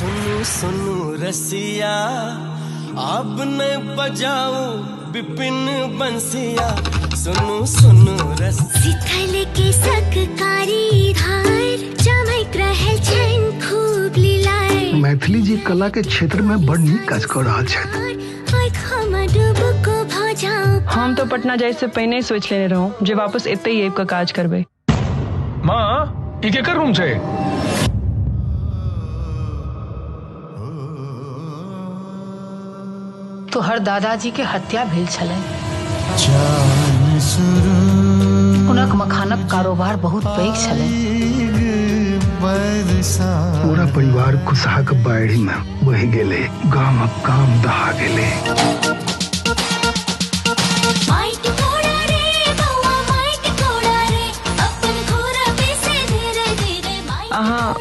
सुनू सुनू रसिया, अब न बजाओ विपिन बंसिया, सुनू सुनू रसिया। सिथल के सककारी धार चमक रहल छनि खूब लीलार। मैथिली जी कला के क्षेत्र में बड़ नीक काज कऽ रहल छथि। डुबको भऽ जाउ। हम तो पटना जाय से पहिने सोच लेने रहूं जे वापस एते ही आबि कऽ काज करबै। माँ, ई केकर रूम छै? तोहर दादाजी के हत्या भेल छलनि। हुनक मखानक कारोबार बहुत पैघ छलनि। पूरा परिवार कुसहा के बाढ़ि में बहि गेलै, गामक गाम दहा गेलै। माइक कोड़ा रे बौआ, माइक कोड़ा रे, अपन घोड़ा से धीरे धीरे माइक। अहाँ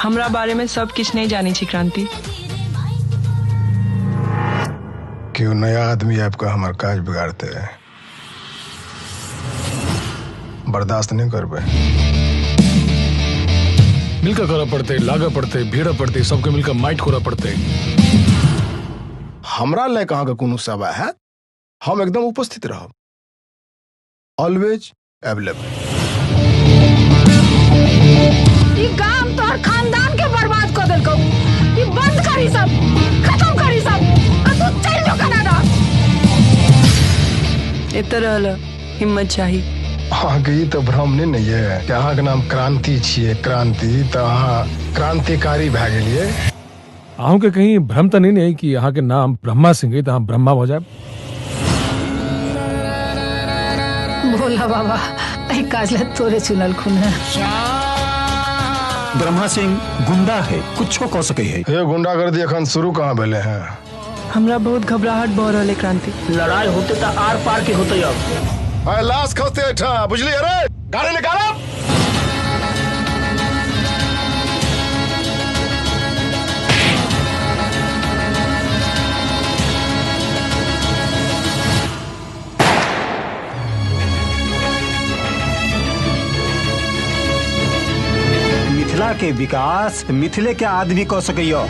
हमरा बारे में सब किछु नहीं जानी छी क्रांति। क्यों नया आदमी आपका हमार काज बिगाड़ते है, बर्दाश्त नहीं करबे। मिलकर करऽ पड़तै, लागऽ पड़तै, भीड़ऽ पड़तै, सबके मिलकर माइट कोरऽ पड़तै। हमरा लए अहाँके कोनो सेवा हैत, हम एकदम उपस्थित रहब, ऑलवेज अवेलेबल। ई गाम तोहर खानदान के बर्बाद कऽ देलकौ। ई बंद करी सब, खत्म करी सब, आ तू चलि जो कनाडा। एतऽ रहल हिम्मत चाही। अहाँके ई तऽ भ्रम नहि ने ये कि अहाँके नाम क्रांति छियै, क्रांति तऽ अहाँ क्रांतिकारी भए गेलियै। अहूँके कहीं भ्रम तऽ नहीं ने कि अहाँके नाम ब्रह्मा सिंह है तऽ अहाँ ब्रह्मा भऽ जायब? भोला बाबा एहि काज लए तोरे चुनलखुन है। ब्रह्मा सिंह गुंडा है, कुछो कऽ सकै है। हे गुंडागर्दी एखन शुरू कहाँ भेलै हैं? हमरा बहुत घबराहट भऽ रहल है क्रांति। लड़ाई होते तऽ आर पार के होते अब। अरे लाश खसते एहिठाम, बुझलियै? अरे गाड़ी निकालब। मिथिला के विकास मिथिले के आदमी कऽ सकैया।